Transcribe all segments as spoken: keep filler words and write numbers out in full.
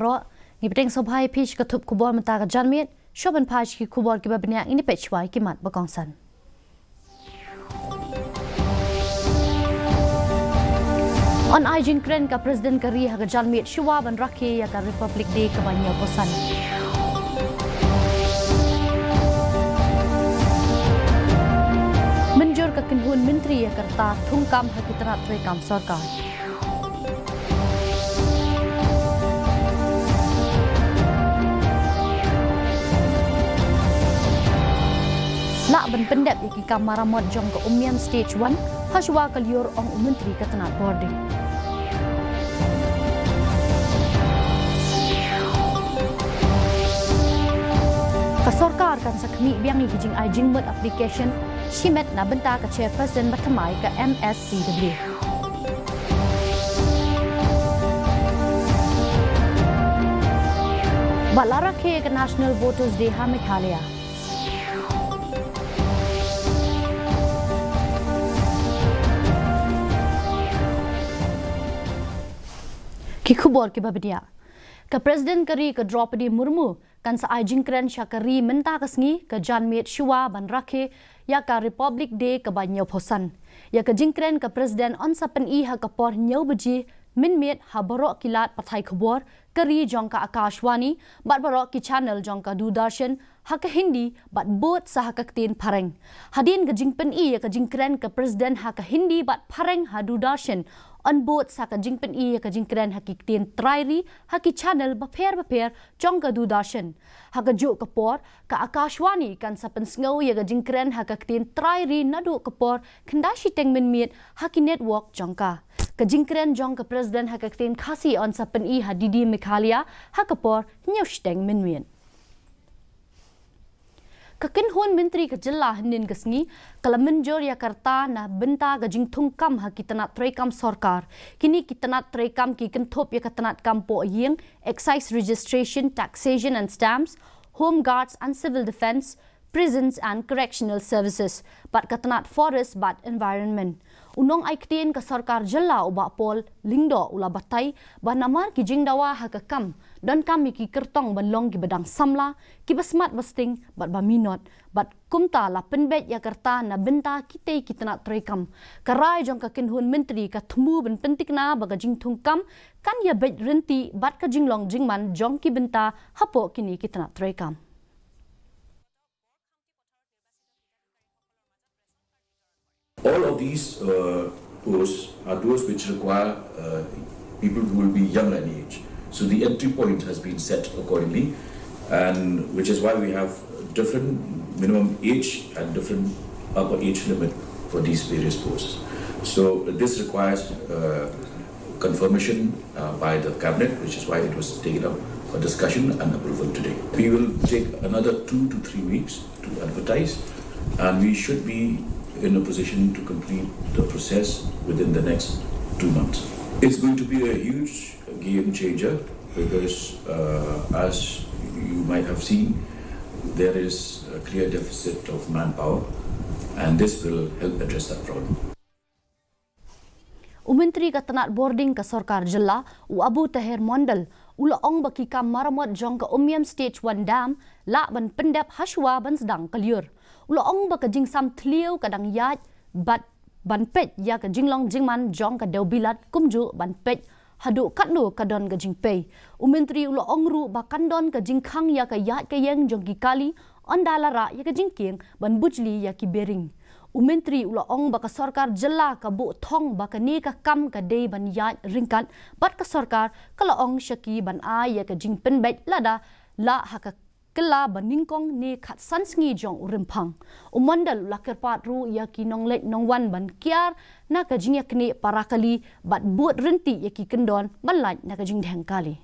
Ro, ngi bteng sngewbha ïa phi sha ka thup khubor mynta ka janmiet, shuwa ban phai sha ki khubor kiba bniah ngin ïa peit shuwa ïa ki mat ba kongsan. Yn ai jingkren ka President ka ri ha ka janmiet shuwa ban rakhe ïa ka Republic Day kaba hynñiewphew san. Mynjur ka kynhun myntri ïa ka rta thungkam ha ki tnat treikam sorkar. Lah ban pyndep ïa ki kam maramot jong ka Umiam Stage one, ha shuwa ka lyiur, ong u Myntri ka tnat bording. Ka sorkar kan sa khmih biang ïa ki jingai jingmut application shimet na bynta ka chairperson ba thymmai ka M S C W. Bad la rakhe ka National Voters Day ha Meghalaya. Ki khubor kiba bniah. Ka President ka ri ka Droupadi Murmu kan sa ai jingkren sha ka ri mynta ka sngi ka janmiet shuwa ban rakhe ïa ka Republic Day kaba hynñiewphew san. Ïa ka jingkren ka President yn sa pyni ha ka por hynñiew baje mynmiet ha baroh ki lad pathai khubor ka ri jong ka Akashvani bad baroh ki channel jong ka Doordarshan ha ka Hindi bad bud sa ha ka ktien Phareng. Hadien ka jingpyni ïa ka jingkren ka President ha ka Hindi bad Phareng ha Doordarshan, yn bud sa ka jingpyni ïa ka jingkren ha ki ktien trai ri ha ki channel bapher bapher jong ka Doordarshan. Ha kajuh ka por, ka Akashvani kan sa pynsngew ïa ka jingkren ha ka ktien trai ri naduh ka por khyndai shiteng mynmiet ha ki network jong ka. Ka jingkren jong ka President ha ka ktien Khasi yn sa pyni ha D D Meghalaya ha ka por hynñiew shiteng mynmiet. Ka kynhun myntri ka jylla hynnin ka sngi ka la mynjur ïa ka rta na bynta ka jingthungkam ha ki tnat treikam sorkar. Kine ki tnat treikam ki kynthup ïa ka tnat kam poh ïing, excise registration, taxation and stamps, home guards and civil defence, prisons and correctional services, bad ka tnat forest bad environment. U nongai ktien ka sorkar jylla u Bah Paul Lyngdoh u la batai ba namar ki jingdawa ha ka kam, donkam ïa ki kyrtong ban long kiba dang samla, kiba smat ba sting bad ba minot, bad kumta la pynbeit ïa ka rta na bynta kitei ki tnat treikam. Ka rai jong ka kynhun myntri ka thmu ban pynthikna ba ka jingthungkam kan ïa beit rynti bad ka jinglong jingman jong ki bynta hapoh kine ki tnat treikam. All of these uh, posts are those which require uh, people who will be young in age. So the entry point has been set accordingly, and which is why we have different minimum age and different upper age limit for these various posts. So this requires uh, confirmation uh, by the cabinet, which is why it was taken up for discussion and approval today. We will take another two to three weeks to advertise, and we should be in a position to complete the process within the next two months. It's going to be a huge game changer because, uh, as you might have seen, there is a clear deficit of manpower, and this will help address that problem. U Myntri ka tnat bording ka sorkar jylla, u Abu Taher Mondal, u la ong ba ki kam maramot jong ka Umiam Stage one Dam lah ban pyndep ha shuwa ban sdang ka lyiur. U la ong ba ka jingsam thliew ka dang ïaid bad ban peit ïa ka jinglong jingman jong ka dewbilat kumjuh ban peit haduh katno ka don ka jingpei. U Myntri u la ong ruh ba kan don ka jingkhang ïa ka ïaid ka ïeng jong ki kali ynda la rah ïa ka jingkieng ban bujli ïa ki bearing. U Myntri u la ong ba ka sorkar jylla ka buh thong ba kane ka kam ka dei ban ïaid ryngkat bad ka sorkar ka la ong sha ki ban ai ïa ka jingpynbeit lada lah ha ka kylla ba nyngkong ne khatsan sngi jong u Rymphang. U Mondal u la kyrpad ruh ïa ki nongleit nongwan ban kiar na ka jingïaknieh para kali bad bud rynti ïa ki kyndon ban lait na ka jingdheng kali.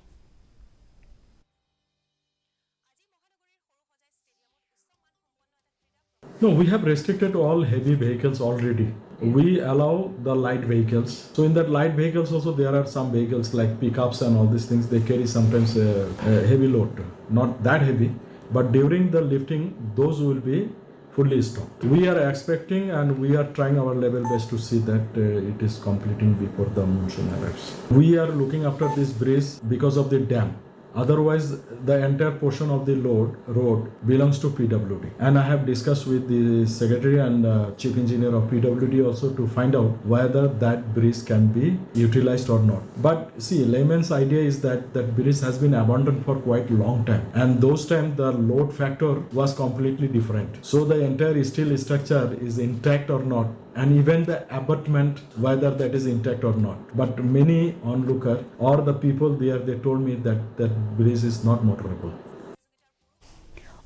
No, we have restricted all heavy vehicles already. We allow the light vehicles. So in that light vehicles also, there are some vehicles like pickups and all these things. They carry sometimes a, a heavy load, not that heavy, but during the lifting, those will be fully stopped. We are expecting and we are trying our level best to see that uh, it is completing before the monsoon arrives. We are looking after this bridge because of the dam. Otherwise, the entire portion of the load road belongs to P W D. And I have discussed with the secretary and uh, chief engineer of P W D also to find out whether that bridge can be utilized or not. But see, layman's idea is that that bridge has been abandoned for quite a long time. And those time, the load factor was completely different. So the entire steel structure is intact or not, and even the abutment, whether that is intact or not. But many onlooker or the people there, they told me that that bridge is not motorable.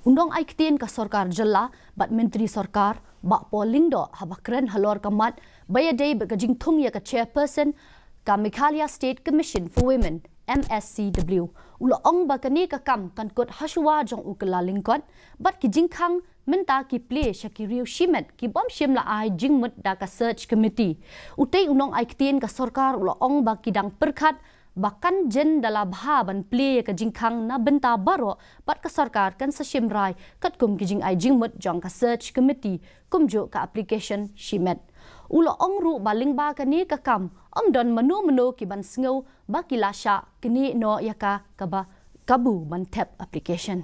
U nongai ktien ka sorkar jylla bad myntri sorkar, Bah Paul Lyngdoh, haba kren halor ka mat ba ïadei bad ka jingthung ïa ka chairperson ka Meghalaya State Commission for Women, M S C W, u la ong ba kane ka kam kan kut hashuwa jong u kyllalyngkot bad ki jingkhang mynta ki plie sha ki riew shimet ki bym shym la ai jingmut da ka search committee. Utei u nongai ktien ka sorkar u la ong ba ki dang pyrkhat ba kan jin da la bha ban plie ïa ka jingkhang na bynta baroh bad ka sorkar kan sa shim rai katkum ki jingai jingmut jong ka search committee kumjuh ka application shimet. U la ong ruh ba lyngba kane ka kam ym don mano mano ki ban sngew ba ki la shah knieh noh ïa ka kaba kabu ban thep application.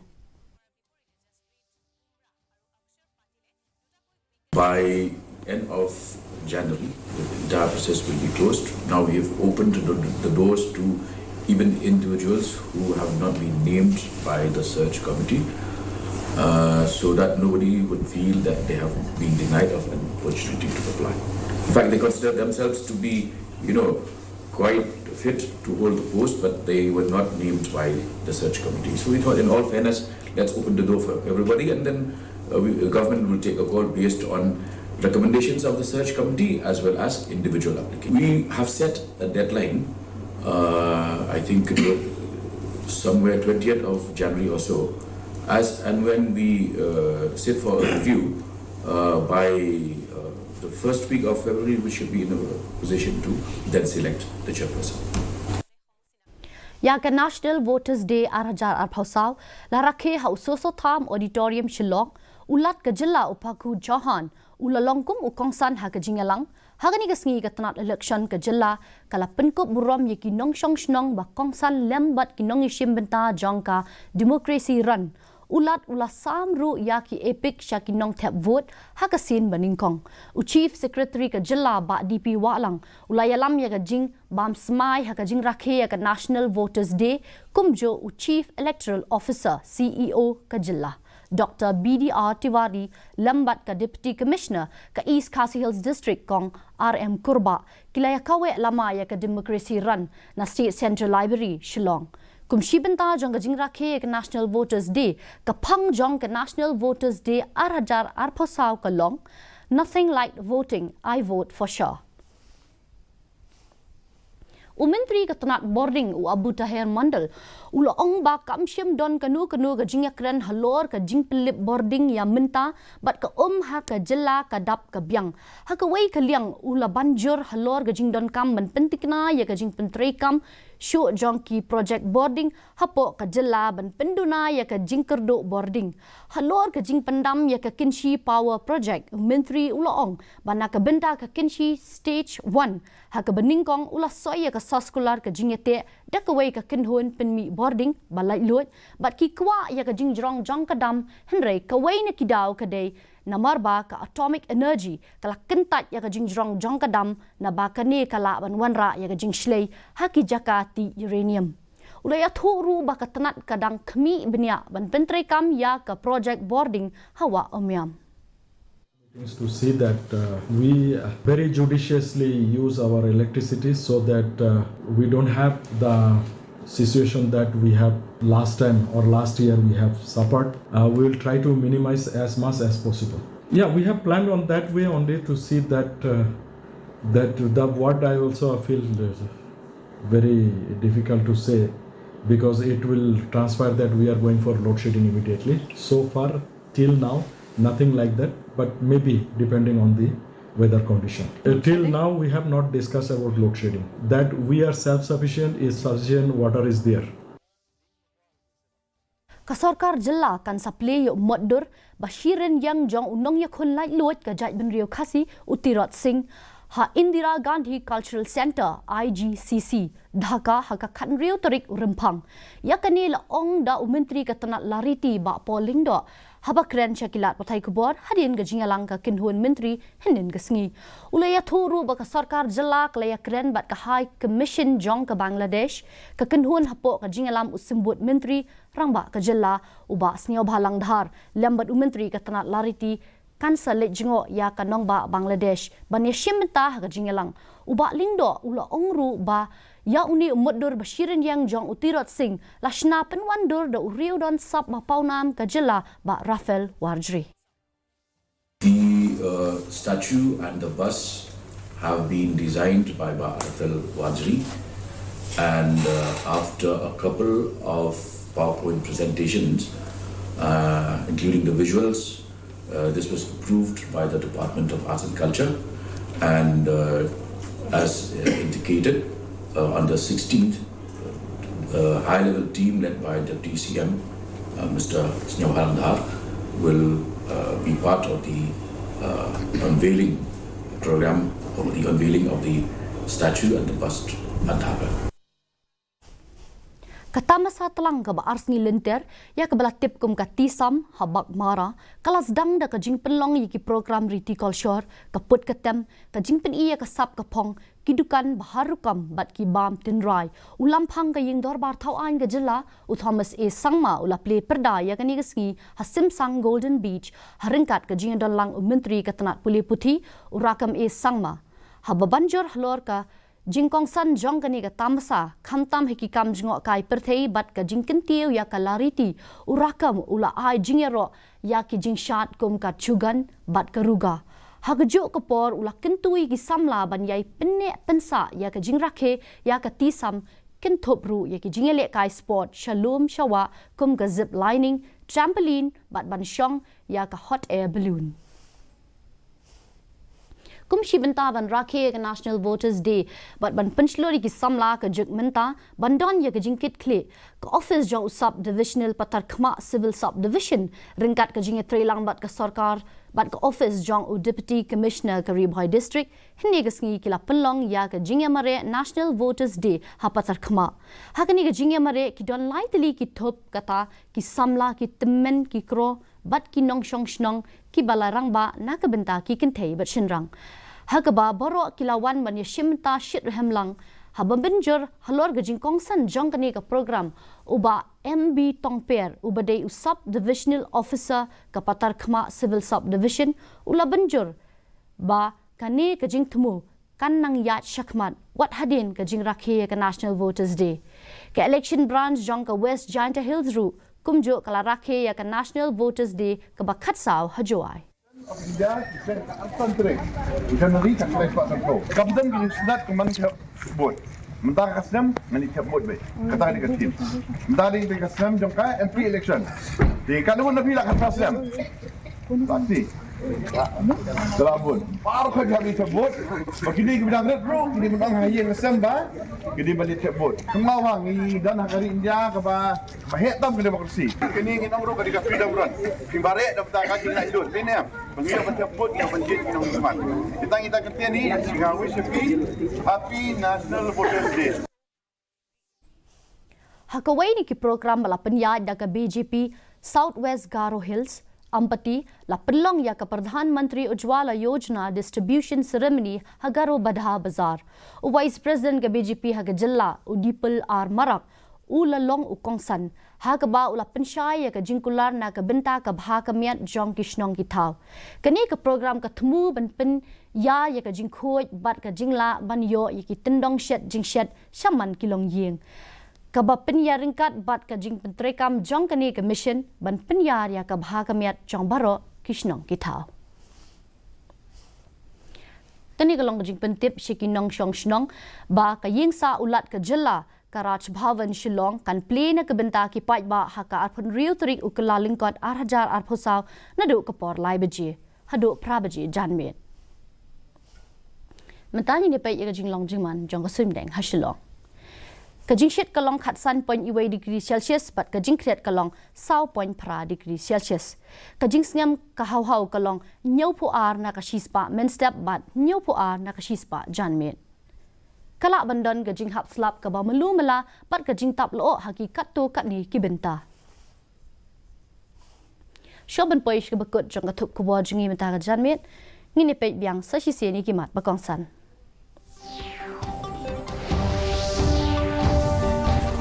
By end of January, the entire process will be closed. Now we have opened the, the doors to even individuals who have not been named by the search committee, uh, so that nobody would feel that they have been denied of an opportunity to apply. In fact, they consider themselves to be, you know, quite fit to hold the post, but they were not named by the search committee. So we thought, in all fairness, let's open the door for everybody, and then uh, we, the government will take a call based on recommendations of the search committee as well as individual applicants. We have set a deadline, uh, I think, somewhere twentieth of January or so, as and when we uh, sit for a review uh, by uh, the first week of February, we should be in a position to then select the chairperson. Ïa ka National Voters Day ar hajar arphew saw la rakhe ha u Soso Tham Auditorium Shillong, u Lat ka jylla u Pakhu Chauhan u la long kum u kongsan ha ka jingïalang. Ha kane ka sngi ka tnat election ka jylla ka la pynkup burom ïa ki nongshong shnong ba kongsan lem bad ki nongïashim bynta jong ka Democracy Run. U Lat u la sam ruh ïa ki EPIC sha ki nongthep vote ha ka sien ba nyngkong. U Chief Secretary ka jylla Bah D P Wahlang u la ïalam ïa ka jingbam smai ha ka jingrakhe ïa ka National Voters Day kumjuh u Chief Electoral Officer, C E O, ka jylla, Doctor B D R Tiwari, lem bad ka Deputy Commissioner ka East Khasi Hills District, Kong R M Kurbah, ki la ïakaweh lama ïa ka Democracy Run na State Central Library, Shillong. Kum shi bynta jong ka jingrakhe ïa ka National Voters Day, ka phang jong ka National Voters Day ar hajar arphew saw ka long, "Nothing like voting, I vote for sure." U Myntri ka tnat bording u Abu Taher Mondal u la ong ba kam shym don kano kano ka jingïakren halor ka jingpynlip bording ïa mynta bad ka um ha ka jylla ka dap ka biang. Ha kawei ka liang u la ban jur halor ka jingdonkam ban pyntikna ïa ka jingpyntreikam shuh jong ki project bording hapoh ka jylla ban pynduna ïa ka jingkyrduh bording. Halor ka jingpyndam ïa ka Kynshi Power Project, u Myntri u la ong ba na ka bynta ka Kynshi Stage one ha kaba nyngkong u la soi ïa ka soskular ka jingïateh da kawei ka kynhun pynmih bording ba laitluid bad ki kwah ïa ka jingjrong jong ka dam, hynrei kawei na ki daw ka dei namar ba ka Atomic Energy ka la kyntait ïa ka jingjrong jong ka dam naba kane ka lah ban wanrah ïa ka jingshlei ha ki jaka tih uranium. U la ïathuh ruh ba ka tnat ka dang khmih bniah ban pyntreikam ïa ka project bording ha Wah Umiam. Is to see that uh, we uh, very judiciously use our electricity so that uh, we don't have the situation that we have last time or last year we have suffered. Uh, we will try to minimize as much as possible. Yeah, we have planned on that way only to see that uh, that the what I also feel uh, very difficult to say because it will transpire that we are going for load shedding immediately. So far, till now, nothing like that, but maybe depending on the weather condition. Uh, till now, we have not discussed about load shedding. That we are self-sufficient is sufficient, water is there. Ka sorkar jylla kan sa plie ïa u motdur ba shirin ïeng jong u nongïakhun laitluid ka jaitbynriew Khasi, u Tirot Sing, Ha Indira Gandhi Cultural Centre, I G C C, Dhaka, ha ka khathynriew tarik u Rymphang. Ïa kane la ong da u Myntri ka tnat lariti Bah Paul Lyngdoh haba kren sha ki lad pathai khubor hadien ka jingïalang ka kynhun myntri hynnin ka sngi. U la ïathuh ruh ba ka sorkar jylla ka la ïakren bad ka High Commission jong ka Bangladesh, ka kynhun hapoh ka jingïalam u symbud myntri rangbah ka jylla, u Bah Sniawbhalang Dhar, lem bad u Myntri ka tnat lariti, kan sa leit jngoh ïa ka nongbah Bangladesh ban ïashim bynta ha ka jingïalang. U Bah Lyngdoh u la ong ruh ba ïa une u mutdur ba shi rynïeng jong u Tirot Sing la shna pynwandur da u riewdon sap ba pawnam ka jylla, Bah Raphael Warjri. The uh, statue and the bust have been designed by Bah Raphael Warjri, and uh, after a couple of PowerPoint presentations, uh, including the visuals, uh, this was approved by the Department of Arts and Culture, and uh, as uh, indicated uh, on the sixteenth, uh, high-level team led by Deputy C M, uh, Mister Sniawbhalang Dhar, will uh, be part of the uh, unveiling program or the unveiling of the statue and the bust at Dhaka. Ka tamasa tlang kaba ar sngi lynter, ïa kaba la tip kum ka Tisam ha Baghmara, ka la sdang da ka jingpynlong ïa ki program riti kolshor, ka put ka tem, ka jingpyni ïa ka sap ka phong, ki dukan ba har rukom bad ki bam tynrai. U Lamphang ka Ïing Dorbar Thawaiñ ka jylla, u Thomas A Sangma, u la plie pyrda ïa kane ka sngi ha Simsang Golden Beach, ha ryngkat ka jingïadonlang u Myntri ka tnat pule puthi, u Rakkam A Sangma. Haba ban jur halor ka jingkongsan jong kane ka tamasa, khamtam ha ki kam jngohkai pyrthei bad ka jingkyntiew ïa ka lariti, u Rakkam u la ai jingïaroh ïa ki jingshad kum ka Chugan bad ka Ruga. Ha kajuh ka por u la kyntu ïa ki samla ban ïai pynneh pynsah ïa ka jingrakhe ïa ka Tisam, kynthup ruh ïa ki jingïalehkai sport sha lum sha wah kum ka zip lining, trampoline bad ban shong ïa ka hot air balloon. Kum shi bynta ban rakhe ïa ka National Voters Day bad ban pynshlur ïa ki samla, ka juk mynta ban don ïa ka jingkitkhlieh ka ophis jong u Sub Divisional Patharkhmah Civil Sub Division ryngkat ka jingïatreilang bad ka sorkar bad ka ophis jong u Deputy Commissioner ka Ri Bhoi District. Hynne ka sngi ki la pynlong ïa ka jingïamareh National Voters Day ha Patharkhmah. Ha kane ka jingïamareh ki don lai tylli ki thup, kata ki samla, ki tymmen, ki kro bad ki nongshong shnong kiba la rangbah na ka bynta ki kynthei bad shynrang. Ha kaba baroh ki la wan ban ïashim bynta shitrhem lang. Haba mynjur halor ka jingkongsan jong kane ka program, u Bah M B Tongper, uba dei u Sub Divisional Officer ka Patharkhmah Civil Sub Division, u la mynjur ba kane ka jingthmu kan nang ïaid shakhmat wat hadien ka jingrakhe ïa ka National Voters Day. Ka Election Branch jong ka West Jaintia Hills ruh kumjuh ka la rakhe ïa ka National Voters Day kaba khatsaw ha Jowai. Of India ki seng ka arphew san tarik. January ka khlei spah sanphew. Ka bdang ki sdat ka man ka vote. Mynta ka snem ngan ïa thep vote beit. Kata ka dei ka theme. Mynta dei ka snem jong ka M P election. Te ka dei na phi la ka snem. Pasti. Telah bun. Baroh ka jam ïa thep vote. Ba kine ki bdang rit ruh, kine bdang ha ïing ka snem ba kine ban ïa thep vote. Kynmaw ba ngi don ha ka ri India kaba ba heh tam ka democracy. Kane ngi ong ruh ka dei ka freedom run. Phi ba reh da bynta ka jinglaitluid. Phi ne em? Ba ngi ïoh ban thep vote, ngi ïoh ban jied ki nongmihkhmat. Kita kita ka tieng hi, nga wish you happy National Voters Day. Ha kawei na ki program ba la pynïaid da ka B J P South West Garo Hills, Ampati, la pynlong ïa ka Pradhan Mantri Ujjwala Yojana Distribution Ceremony ha Garo Badha Bazar. U Vice President ka B J P ha ka jylla, u Dipal R Marak, u la long u kongsan, ha kaba u la pynshai ïa ka jingkular na ka bynta ka bha ka miat jong ki shnong ki thaw. Kane ka program ka thmu ban pynïar ïa ka jingkhuid bad ka jinglah ban ïoh ïa ki tyndong shet jingshet shaman ki longïing, kaba pynïar ryngkat bad ka jingpyntreikam jong kane ka mission ban pynïar ïa ka bha ka miat jong baroh ki shnong ki thaw. Kane ka long ka jingpyntip sha ki nongshong shnong ba ka ïing sah u Lat ka jylla, ka Raj Bhavan Shillong, kan plie na ka bynta ki paidbah ha ka arphew hynriew tarik u Kyllalyngkot ar hajar arphew saw naduh ka por lai baje haduh phra baje janmiet. Mynta ngin ïa peit ïa ka jinglong jingman jong ka suiñ bneng ha Shillong. Ka jingshit ka long khatsan point wei degree Celsius bad ka jingkhriat ka long saw point phra degree Celsius. Ka jingsngem ka hawhaw ka long hynñiewphew ar na ka shispah mynstep bad hynñiewphew ar na ka shispah janmiet. Ka lah ban don ka jinghap slap kaba malu mala bad ka jingtap lyoh ha ki katto katne ki bynta. Shuwa ban poi sha kaba kut jong ka thup khubor jong ngi mynta ka janmiet, ngin ïa peit biang sa shisien ïa ki mat ba kongsan.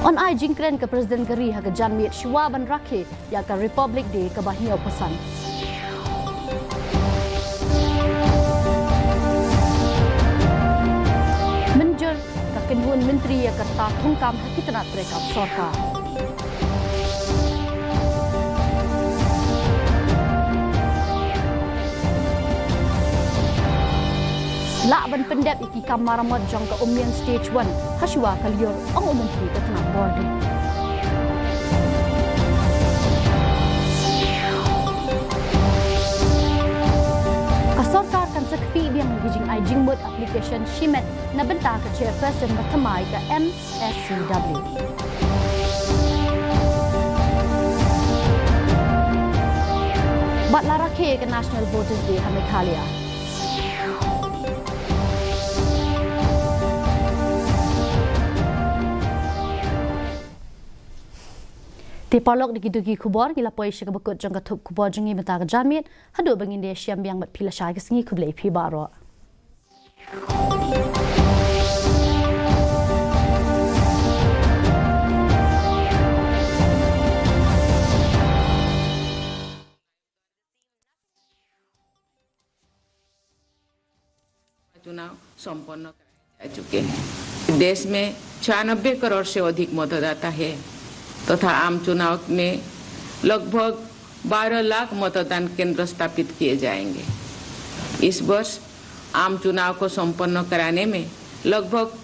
Yn ai jingkren ka President ka ri ha ka janmiet shuwa ban rakhe ïa ka Republic Day kaba hynñiewphew san. Mynjur ka kynhun myntri ïa ka rta thungkam ha ki tnat treikam sorkar. Lah ban pyndep ïa ki kam maramot jong ka Umian Stage one ha shuwa ka lyiur, ong u Myntri ka tnat bording. Ka sorkar kan sa kyrpad biang ïa ka jingai jingmut application shimet na bynta ka chairperson ba thymmai ka M S C W. Bad la rakhe ïa ka National Voters Day ha Meghalaya. Te paralok, da kito ki khubor ngi la poi sha kaba kut jong ka thup khubor jong ngi mynta ka janmiet. Haduh ba ngin ïashem biang bad phi lashai ka sngi, khublei phi baroh. चुनाव संपन्न कराए जा चुके हैं। देश में छियानबे करोड़ से अधिक मतदाता है तथा आम चुनाव में लगभग बारह लाख मतदान केंद्र स्थापित किए जाएंगे। इस वर्ष आम चुनाव को संपन्न कराने में लगभग